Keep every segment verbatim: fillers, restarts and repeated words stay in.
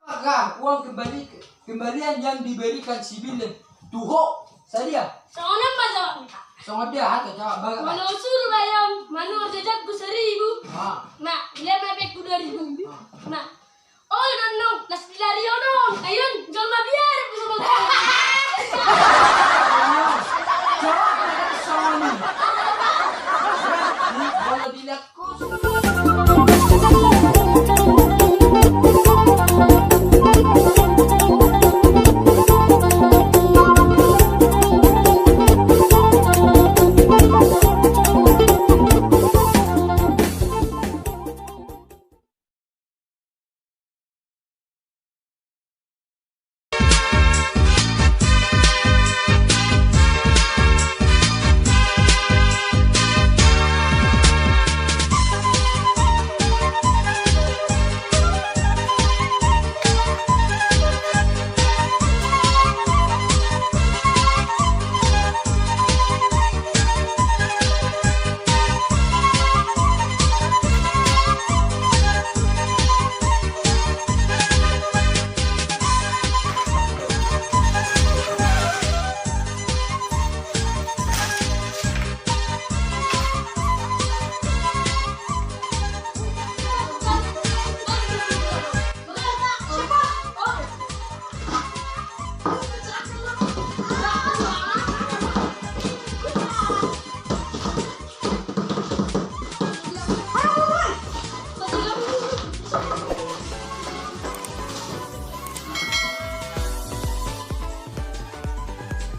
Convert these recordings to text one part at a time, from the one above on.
Berapakah uang kembali, kembalian yang diberikan si Bilem tu ho? Sadia? Songon on ma jawabna. Songon dia, hata jawab, baga. Molo suru bayon, manuhor jajangku saribu. Ah. Ma, dilehon ma hepengku dua ribu. Ah. Ma. Olo, nang, las dilari on, ai on jolma biar bisa baga. Jawab, songon on. Molo dilehon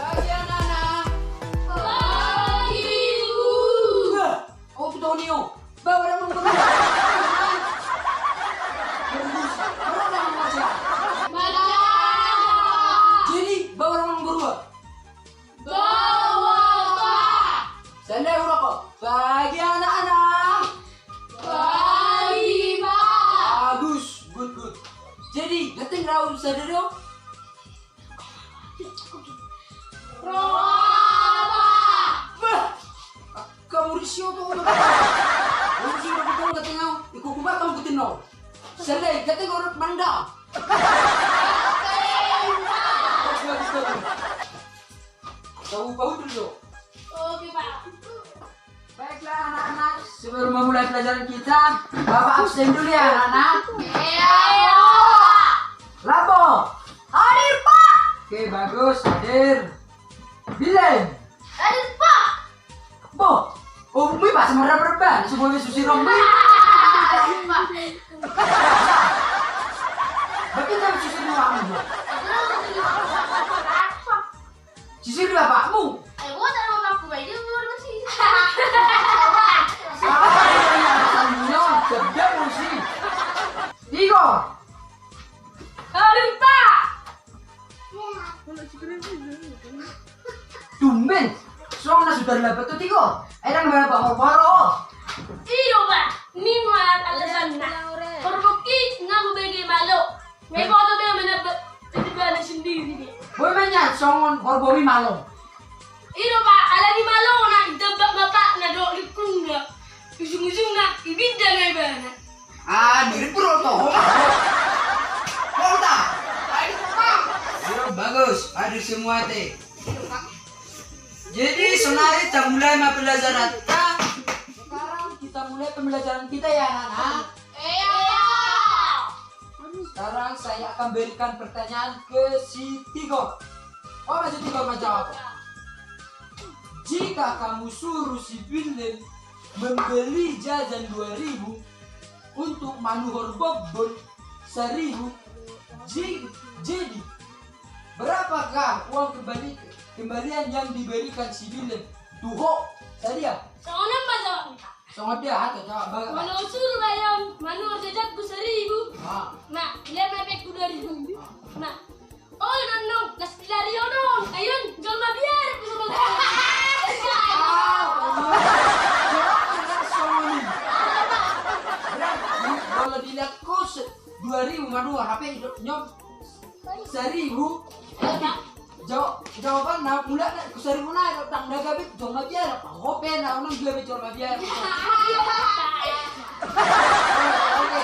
Bagi anak-anak. Bagi. Bah, oh, kita ni, oh. Bah, orang mengurus. Mengurus. Orang mengurus. Jadi, bah, orang mengurus. Bawa, Pak. Sandai uroko. Bagi anak-anak. Bagi, Pak. Bagus, good, good. Jadi, ganteng rau sadari on. Roha, Pak. Bah. Kamu risio tu. Kamu risio tu, ganteng rau. Iko kuba kamu ganteng rau. Sandai, ganteng rau manda. Bagus, bagus, bagus. Tahu, tahu dulu. Oke, Pak. Baiklah, anak-anak, sebelum memulai pelajaran kita, Bapak absen dulu ya, anak-anak. Iya, iya. Lapo? Hadir, Pak. Oke, bagus, hadir. Bilem. Hadir, Pak. Bo, oh, mui pas marah berban, sebuah susi rombi. Hadir, Pak. Berarti kan susi dua, Bu. Sisir di bapakmu. Eh, gua taruh bapakku, baik dia gua masih. Sedap musik. Tigo. Hadir, Pak. Tumben. Songon na sudah dapat tu Tigo. Ayo, dang, bapak mau baro. Iyo, Pak. Ni ma alasanna. Horboki nunga hubege malo. Nunga iboto be manambak ibana sendiri be. Boi ma nian songon horbomi malo. Ido, Pak, alani malona ditambak bapakna dohot lingkungna. Ujung-ujungna ibinda ma ibana. Ah, mirip bro toho. Kota. Ayo, bagus. Hadir semua, te. Jadi, sonari kita mulai ma pelajaran ta. Sekarang kita mulai pembelajaran kita ya, anak-anak. Iya. Sekarang saya akan berikan pertanyaan ke si Tigor. Oh, si Tigor menjawab. Jika kamu suruh si Bilem membeli jajan dua ribu untuk manuhor bobbon saribu, ji-, jadi berapakah uang kembali, kembalian yang diberikan si Bilem tu ho? Sadia? Songon on ma jawabna. Songon dia, hata jawab, baga. Molo suru bayon, manuhor jajanku saribu. Ah. Ma, dilehon ma hepengku dua ribu. Ah. Ma. Olo, nang, nang, las dilari on, ai on jolma biar, bisa baga. Ah, songon i. Berarti, molo dilehon ho se-, dua ribu manuhor hape, nyok. Saribu. Jawa-, jawabanna, mulakna, saribu nai, dang na gabe jolma biar, apa? Ho pe na unang gabe jolma biar. Oke,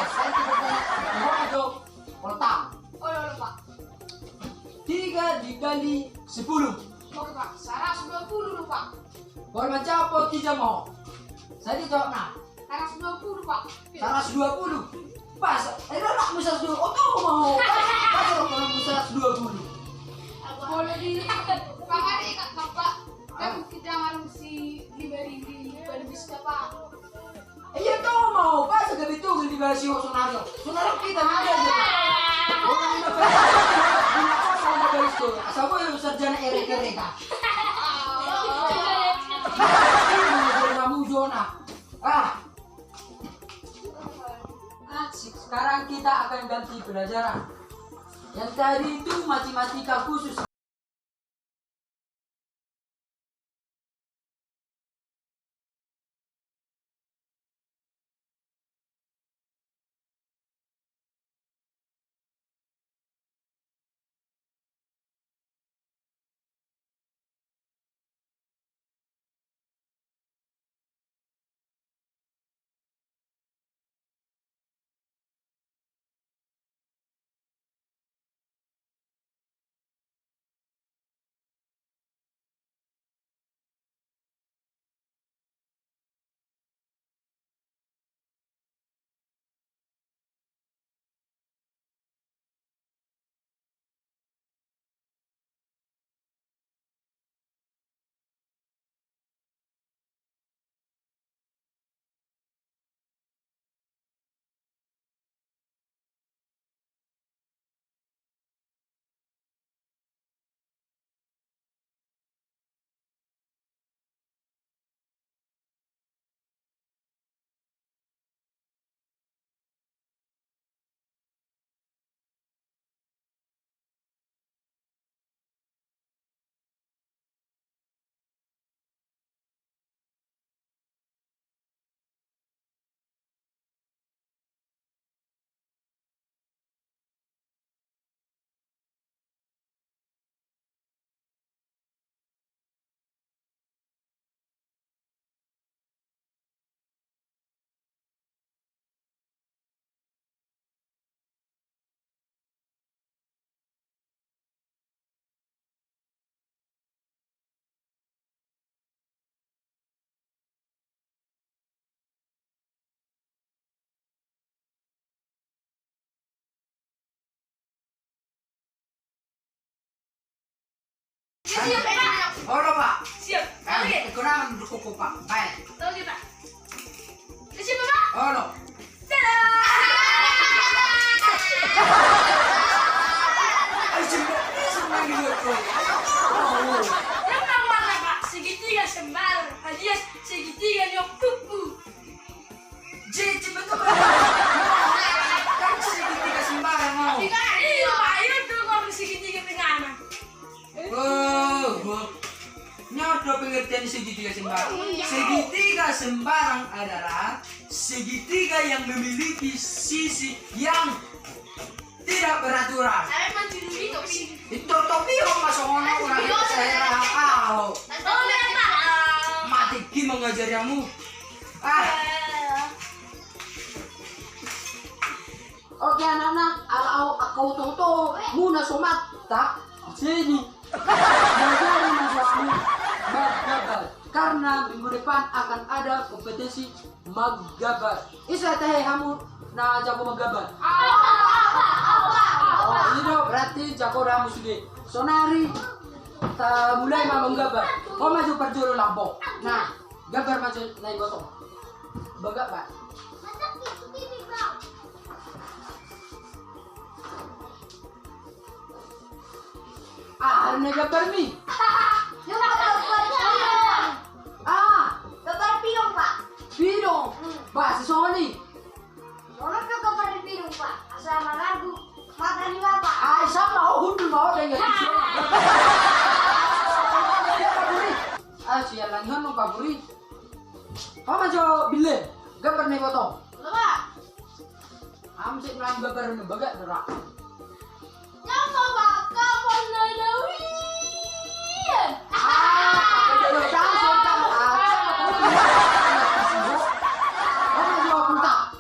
saya tidak tanya. Ho pe jawab. Kota. Macam apa tiga mau? Saya dijawab nah. Seratus dua puluh, Pak. Seratus dua puluh. Pas, eh, dah, dah, bisa dua. Oh, tahu mau. Pas, pas, pas, pas, seratus dua puluh. Boleh di, Pak, hari, Kak, Bapak. Kan kita harus si di bari di, bari bisa, Pak. Iya, tahu mau. Pas, gak betul, di bari si Sonario. Sonario kita, mana aja. Orang ini, sama dari itu. Asal gue sarjana erek-erek, Kak. Kamu zona. Ah. Asik, sekarang kita akan ganti pelajaran. Yang tadi itu matematika khusus. Siap, Pak. Olo, Pak. Siap. Eh, oke. Kekurangan dukung, Pak. Baik. Oke, Pak. Siap, Pak. Olo. Tada! Ayo, sini, sini, sini, sini. Yang pertama, Pak, segitiga sembarang alias segitiga ni ompuku. Jiji betul. Kan segitiga sembarang mau. Iya, Pak, itu tuh kalau segitiga tengah, Pak. Oh, oh. Ini ada pengertian segitiga sembarang. Segitiga sembarang adalah segitiga yang memiliki sisi yang tidak beraturan. Saya mah judul itu, Pi. Itu topi, oh, masuk ngono, kurang itu saya. Aho. Mati ki mengajari kamu. Ah. Oke, anak-anak, ala au angka oto-oto muna so matta, seni. Mengajari mahasiswa menggambar. Karena minggu depan akan ada kompetensi menggambar. Ise tahe hamu na jago menggambar? Oh, i do, berarti jago do hamu sude. Sonari, ta mulai ma menggambar. Ho ma jo parjolo lampu. Nah, gambar ma jo na iboto. Menggambar. Aha na igambarmi? Gambar pidong. Ah. Gambar pidong, Pak. Pidong? Hmm. Bah, sisongon i. Songon pe gambar ni pidong, Pak. Asa marangkup mata ni Bapak. Ai, sama, oh, hundul ma ho, dai. Ah, sialan ngon, Pak Guru. Ho ma jo, Bille. Gambar na iboto. Olo, Pak. Am sik nang babar nu bagak dera. Nyapa baka pon na lawian. Ah, pon na lawian. Ah, pon na lawian. Pon na lawian.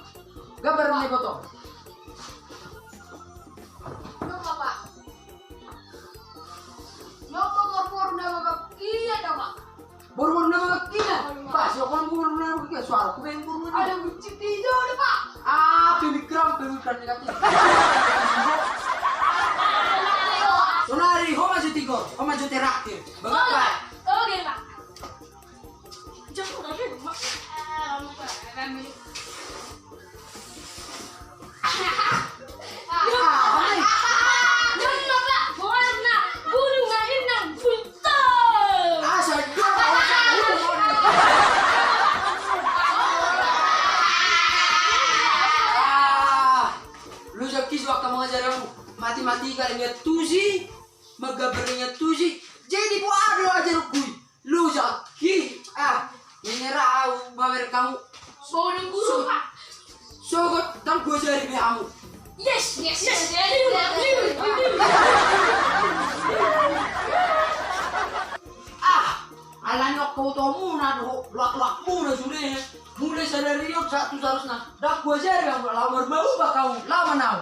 Gambar na iboto. Nyapa, Pak? Nyapa boru-boru na bagak i, Pak? Boru-boru na bagak i, Suara ku bengkur. Ada bucin di jolo, Pak. Ah, pemikiran, pemikiran negatif. Sonari, ho maju tigo, ho maju terakhir. Bagaimana? Oke, Pak. Jangan, Pak. Lu jaki suaka mangajari au. Mati-mati kali niat tusi. Manggambar niat tusi. Jadi buat lu aja rukui. Lu jaki, ah, ini rau mamer kamu. Soalnya guru, Pak. Sogot dan gua jari be kamu. Yes, yes, yes. Ah, alani kau tomuna do, luak-luakmuna sude. Mulai sadari on saat tu seharusna. Dan gua jari kamu, lamar mau bah kamu, lama nau.